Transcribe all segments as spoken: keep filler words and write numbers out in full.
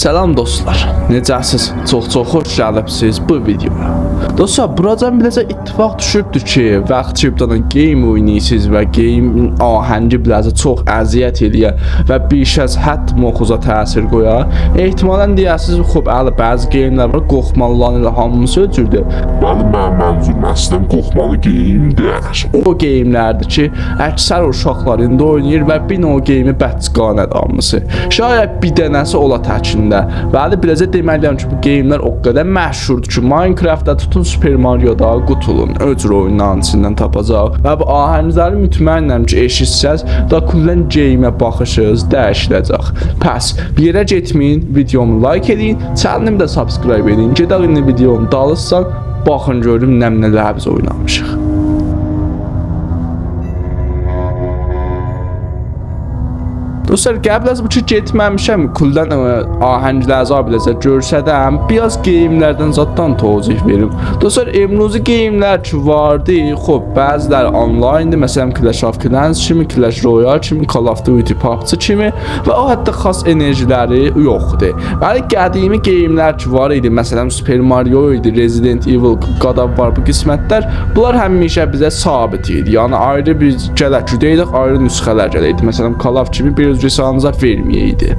سلام دوستلار، نئجه‌سیز؟ چوخ چوخ خوش گلیبسیز بو ویدیویا. دوستلار، بوراجان بیله‌جه اتفاق دوشوبدور کی، واخت کی بیر دنه گیم اویناییرسینیز و گیمین آهنگی بیله‌جه چوخ اذیت ائله‌یه و بیش از حد مخوزا تأثیر قویا، احتمالاً دئیه‌سیز: «خوب، علی، بعضی گیملر وار، قورخمالیلارین ائله هامیسی او جوردور.» ولی منیم منظوروم اصلاً قورخمالی گیم دئییل. او گیملردیر کی، اکثر اوشاقلار ایندی اویناییر و بیر نوع گیمی بچگانه‌دیر هامیسی. شاید بیر دنه‌سی اولا تکینده. ولی بیله‌جه دئمه‌لی‌یم کی، بو گیملر او قدر مشهوردور کی، ماینکرافتدا توتون سوپر ماریودا قوتولون، او جور اویونلارین ایچیندن تاپاجاق. و بو آهنگلری مطمئنم کی، ائشیتسز، دا کلاً گیمه باخیشینیز دییشیله‌جک. پس بیر یئره گئتمه‌یین، ویدیومو لایک ائدین، چنلیمی ده سابسکرایب ائدین. گئدک ایندی ویدیونون دالیسیجا، باخین گؤرون نمنه‌لر بیز اوینامیشیق. دوستلار، قبل از بو کی گئتمه‌میشم، کلاً، ائ، آهنگلری بیله‌جه گؤرسدم، بیر آز گیملردن زاددان توضیح وئریم. دوستلار، امروزی گیملر کی واردی، خوب، بعضیلری آنلاین‌دیر، مثلاً Clash of Clans کیمی، Clash Royale کیمی، Call of Duty، PUBG کیمی و او حدده خاص انرژیلری یوخدور. ولی قدیمی گیملر کی وار ایدی، مثلاً Super Mario ایدی، Resident Evil، God of War، بو قسمتلر، بونلار همیشه بیزه ثابت ایدی. یعنی آیری بیر گلک گئدیردیک، آیری نسخه‌لر گلیردی. مثلاً Call of کیمی بیر اؤزگه سانیزا وئرمه‌یه‌یدی.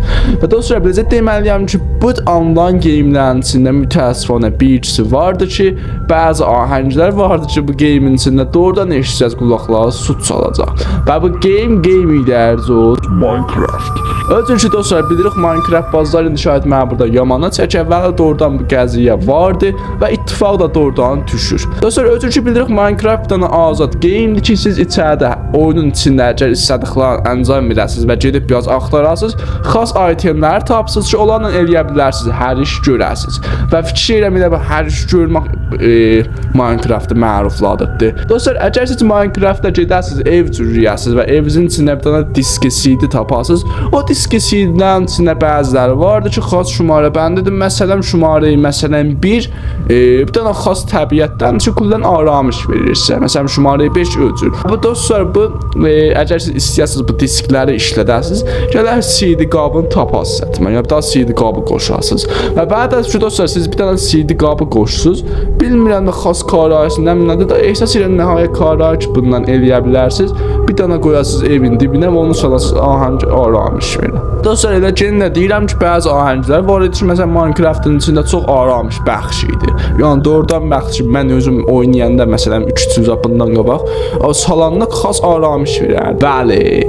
و دوستلار، بیله‌جه دئمه‌لی‌یم کی، بو آنلاین گیملرین ایچینده متأسفانه بیر ایکیسی واردی کی، بعضی آهنگلر واردی کی، بو گیمین ایچینده دوغرودان ائشیتسز قولاقلارا سوت چالاجاق. و بو گیم، گیم ایدی، عرض اولسون، ماینکرافت. اؤزون کی، دوستلار، بیلیریک، ماینکرافت بازلار ایندی شاید منی بورادا یامانا چکه، ولی دوغرودان بو قضیه واردی و اتفاق دا دوغرودان دوشور. دوستلار، اؤزون کی، بیلیریک، ماینکرافت بیر دنه آزاد گیم‌دیر کی، سیز ایچریده، اویونون ایچینده اگر ایسته‌دیکلرینی انجام وئره‌سینیز و گئدیب بیر آز آختاراسینیز، خاص آیتم‌لری تاپسینیز کی، اونلارلا ائلیه بیلرسینیز هر ایش گؤره‌سینیز. و فیکیر ائلیرم، ائله بو هر ایش گؤرمک، ائ، ماینکرافتی معروفلادیبدیر. دوستلار، اگر سیز ماینکرافتدا گئده‌سینیز، ائو جورله‌یه‌سینیز و ائوینیزین ایچینده بیر دنه دیسک سی دی تاپاسینیز، او دیسک سی دی‌لرین ایچینده بعضیلری واردی کی، خاص شماره‌بندی‌دیر. مثلاً شماره، مثلاً بیر، ائ، بیر دنه خاص طبیعتدن کی، کلاً آرامش وئریر سیزه. مثلاً شماره بئش او جور. بو، دوستلار، بو، ائ، اگر سیز ایسته‌یه‌سینیز بو دیسکلری ایشلده‌سینیز، گرک سی دی قابینی تاپاسینیز حتماً. یا بیر دنه سی دی قابی قوشاسینیز. و بعد از کی، دوستلار، سیز بیر دنه سی دی قابی قوشوسونوز، بیلمیرم ده خاص کارایی نمنه‌دیر ده، احساس ائدیرم نهایت کارایی کی، بوندان ائلیه بیلرسینیز، بیر دنه قویاسینیز ائوین دیبینه و اونو سالاسینیز، آهنگ آرامش وئریر. دوستلار، ائله یئنه ده دئییرم کی، بعضی آهنگلر وار ایدی کی، مثلاً ماینکرافتین ایچینده چوخ آرامش‌بخش ایدی. یعنی دوغرودان بخش، من اؤزوم اوینایاندا، مثلاً اوچ ایل بوندان قاباق، او سالاندا خاص آرامش وئرردی. بلی،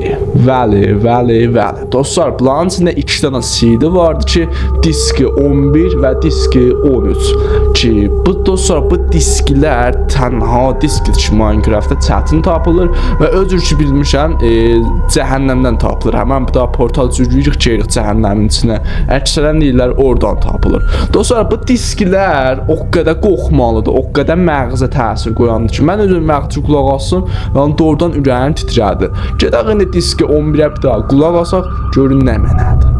بلی، بلی، بلی. دوستلار، بونلارین ایچینده ایکی دنه سی دی واردی کی، دیسک اون بیر و دیسک اون اوچ. کی، بو، دوستلار، بو دیسکلر تنها دیسکدیر کی، ماینکرافتدا چتین تاپیلیر و اؤزور کی، بیلمیشم، ائ، جهنمدن تاپیلیر. همن بیر داها پورتال جورلویوروک، گئدیریک جهنمین ایچینه. اکثراً دئییرلر، اورادان تاپیلیر. دوستلار، بو دیسکلر او قدر قورخمالی‌دیر، او قدر مغزه تأثیر قویاندیر کی، من اؤزوم واختی قولاق آسدیم، یعنی دوغرودان اوره‌ییم تیتره‌دی. گئدک ایندی دیسک اون بیره بیر داها قولاق آساق، گؤرون نمنه‌دیر.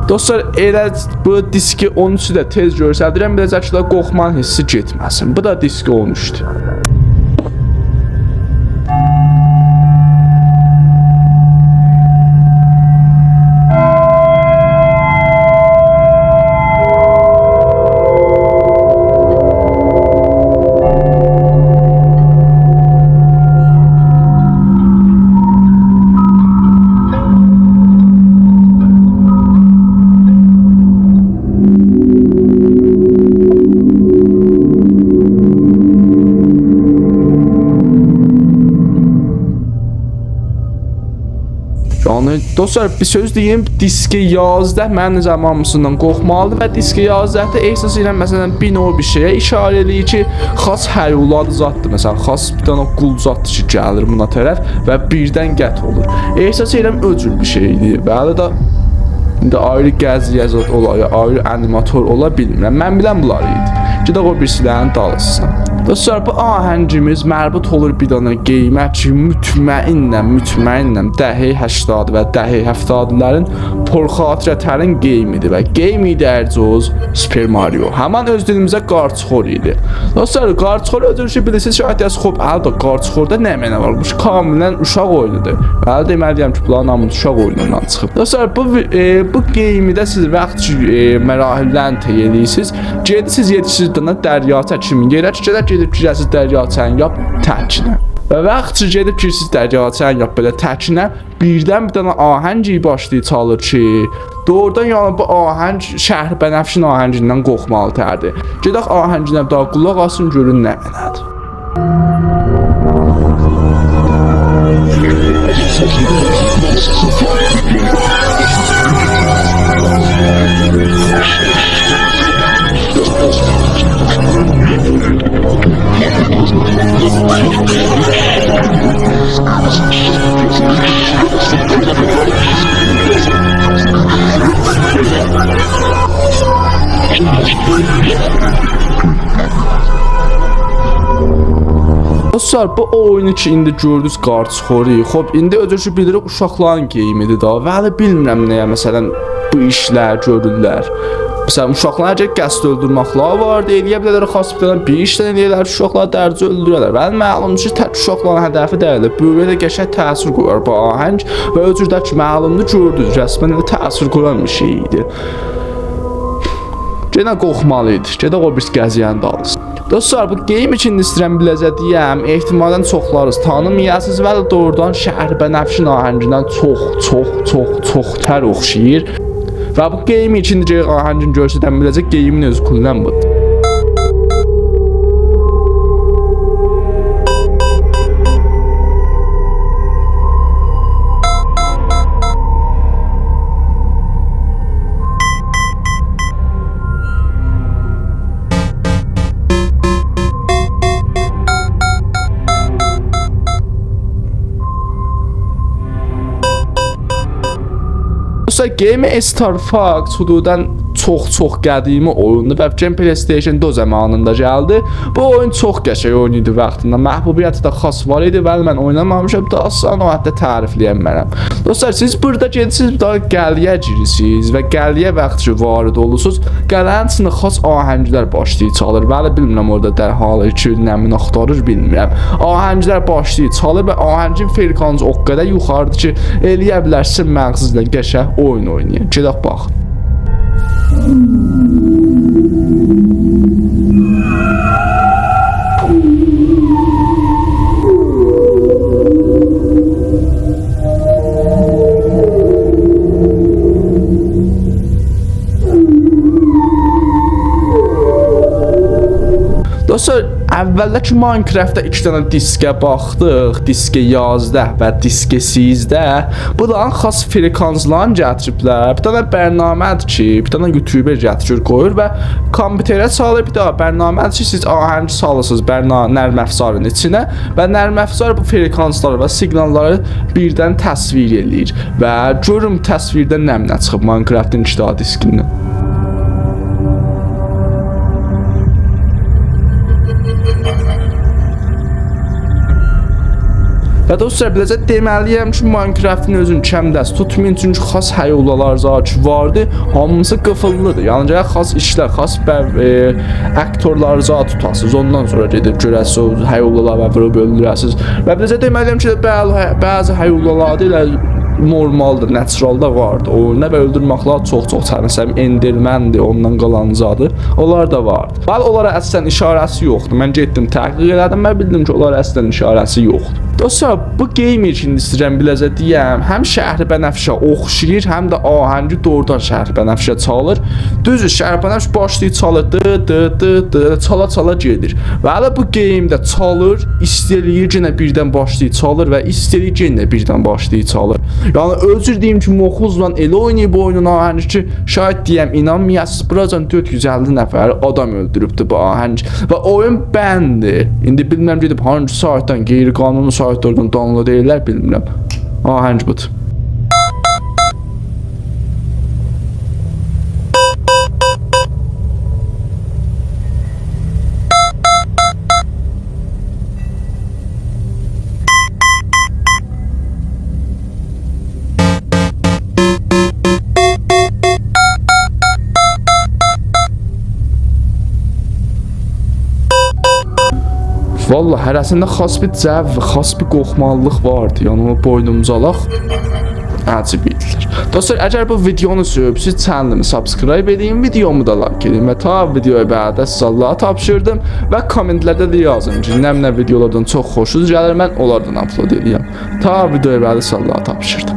دوستلار، ائله بو دیسک اون اوچو ده تئز گؤستریرم، بیر آز کی، قورخمانین حسی گئتمه‌سین. بو دا دیسک اون اوچدور. یعنی، دوستلار، بیر سؤز دئییم، دیسک یازده منیم زامانیمدان قورخمالیدیر و دیسک یازده‌ده احساس ائدیرم، مثلا، بیر نوع بیر شئیه ایشاره ائله‌ییر کی، خاص هیولادی زاددیر، مثلا، خاص بیر دنه قول زاددیر کی، گلیر بونا طرف و بیردن قطع اولور. احساس ائدیرم، او جور بیر شئیدیر. بلی ده، ایندی آیری قضیه زاد اولا، یا آیری آنیماتور اولا، بیلمیرم. من بیلم بونلاری ایدی. گئدک او بیریسی‌لرین دالیسینا. دوستلار، بو آهنگیمیز مربوط اولور بیر دنه گیمه کی، مطمئنم، مطمئنم، دهه هشتاد و دهه هفتادلارین پرخاطره‌ترین گیمیدیر و گیمی در جز سوپر ماریو. همان اؤز دیلیمیزه قارچ خور ایدی. دوستلار، قارچ خور اؤزونوز کی بیلیرسینیز کی، آیداز، خوب، البته، قارچ خوردا نمنه وارمیش؟ کاملا اوشاق اویونودور. بلی، دئمه‌لی‌یم کی، بونلارین هامیسی اوشاق اویونوندان چیخیب. دوستلار، بو، ائ، بو گیمیده سیز وقت کی، ائ، مراحللرین طی ائله‌ییرسینیز، گئدیرسینیز، یئتیشیرسینیز دریاچه کیمی یئره کی، گرک گئدک گیره‌سینیز دریاچه‌نین یاپ تکینه. و وقت کی، گئدیب گیریرسینیز دریاچه‌نین یاپ بئله تکینه، بیردن بیر دنه آهنگ باشلاییر چالیر کی، دوغرودان، یعنی، بو آهنگ شهر بنفشه‌نین آهنگیندن قورخمالی‌تردیر. گئدک آهنگینه بیر داها قولاق آسین، گؤرون نمنه‌دیر. دوستلار، بو اویونو کی، ایندی گؤردونوز، قارچ خوری. خوب، ایندی اؤزو کی بیلیریک، اوشاقلارین گیمیدیر دا. ولی بیلمیرم نه‌یه، مثلا، بو ایشلر گؤرورلر. مثلا، اوشاقلارین اگر قصد اؤلدورمکلری واردی، ائلیه بیلرلر، خاص بیر دنه بیر ایشدن ائلیه‌لر، اوشاقلاری درجه اؤلدوره‌لر. ولی معلومدور کی، تک اوشاقلارین هدفی دئییل. بؤیوکلره ده قشنگ تأثیر قویار بو آهنگ و او جور ده کی، معلومدور، گؤردونوز، رسما ائله تأثیر قویان بیر شئی ایدی. یئنه قورخمالی ایدی. گئدک او بیریسی قضیه‌نین دالیسینا. دوستلار، بو گیم اوچون ایسته‌ییرم بیله‌زه دئیم، احتمالا چوخلاریز تانیمایاسینیز، ولی دوغرودان شهر بنفشه‌نین آهنگیندن چوخ، چوخ، چوخ، چوخ‌تر اوخشاییر. و بو گیم اوچون ده آهنگین گؤرسدم بیله‌زه، گیمین اؤزو کلاً بودور. دوستلار، گیم استار فاکس حدوداً چوخ، چوخ قدیمی اویوندور و فیکر ائلیرم پلی‌استیشن دو زامانیندا گلدی. بو اویون چوخ قشنگ اویون ایدی واختیندا. محبوبیتی ده خاص وار ایدی، ولی من اوینامامیشام. داها سونرا او حاقدا تعریفله‌یه بیلمرم. دوستلار، سیز بورادا گئدیرسینیز، بیر داها قلعه‌یه گیریرسینیز و قلعه‌یه وقت کی وارد اولورسونوز، قلعه‌نین ایچینده خاص آهنگلر باشلاییر چالیر. ولی بیلمیرم اورادا در حال کی نمنه آختاریر، بیلمیرم. آهنگلر باشلاییر چالیر و آهنگین فرکانسی او قدر یوخاریدیر کی، ائلیه بیلرسینیز مغزینیزله قشنگ اویون اوینایین. گئدک باخین. دوستلار، اولده کی ماینکرافتدا ایکی دنه دیسکه باخدیق، دیسک یازده و دیسک سیزده. بونلارین خاص فرکانسلارینی گتیریبلر. بیر دنه برنامه‌دیر کی، بیر دنه یوتیوبر گتیریر، قویور و کامپیوتره سالیر. بیر دنه برنامه‌دیر کی، سیز آهنگ سالیرسینیز برنا-، نرم‌افزارین ایچینه و نرم‌افزار بو فرکانسلاری و سیگناللاری بیردن تصویر ائله‌ییر. و گؤروم تصویرده نمنه چیخیب ماینکرافتین ایکی دنه دیسکیندن. و دوستلار، بیله‌زه دئمه‌لی‌یم کی، ماینکرافتین اؤزون کم دست توتمایین، چونکی خاص هیولالار زاد کی واردی، هامیسی قیفیللی‌دیر. یعنی، گرک خاص ایشلر، خاص بر-، ائ، اکتورلاری زاد توتاسینیز، اوندان سونرا گئدیب گؤره‌سینیز او هیولالاری و ووروب اؤلدوره‌سینیز. و بیله‌زه دئمه‌لی‌یم کی، بل-، هه-، بعضی هیولالار دا ائله نورمالدیر، نچورالدا واردی. اویوندا و اؤلدورمکلری چوخ-چوخ چتین، مثلا، اندرمندیر، اوندان قالان زادی. اونلار دا واردی. ولی اونلارا اصلاً ایشاره‌سی یوخدور. من گئتدیم، تحقیق ائله‌دیم و بیلدیم کی، اونلارا اصلاً ایشاره‌سی یوخدور. دوستلار، بو گیم کی ایندی ایسته‌ییرم بیله‌زه دئیم، هم شهر بنفشه اوخشاییر، هم ده آهنگی دوغرودان شهر بنفشه چالیر. دوزدور، شهر بنفش باشلاییر چالیر، دی، دی، دی، دی، چالا چالا گئدیر. و هله بو گیمده چالیر، ایسته‌ییر یئنه بیردن باشلاییر چالیر و ایسته‌ییر یئنه بیردن باشلاییر چالیر. یعنی، اؤزور دئییم کی، موخوزلا ائله اویناییب بو اویونون آهنگی کی، شاید دئیم، اینانمایاسینیز، بوراجان دؤرد یوز اللی نفر آدام اؤلدوروبدو بو آهنگ. و اویون بندی. ایندی بیلمیرم گئدیب هانسی سایتدان، غیرقانونی سایتلاردان دانلود ائدیرلر، بیلمیرم. آهنگ بودور. والله، هره‌سینده خاص بیر جو، خاص بیر قورخمالیلیق واردی. یعنی، او بوینوموزا آلاق. عجیب ایدیلر. دوستلار، اگر بو ویدیونو سئویبسیز، چنلیمی سابسکرایب ائدین، ویدیومو دا لایک ائدین و تا ویدیوی بعده سیزه آللاها تاپشیردیم و کامنتلرده ده یازین کی، نمنه ویدیولاردان چوخ خوشونوز گلیر، من اونلاردان آپلود ائله‌یم. تا ویدیوی بعده سیزه آللاها تاپشیردیم.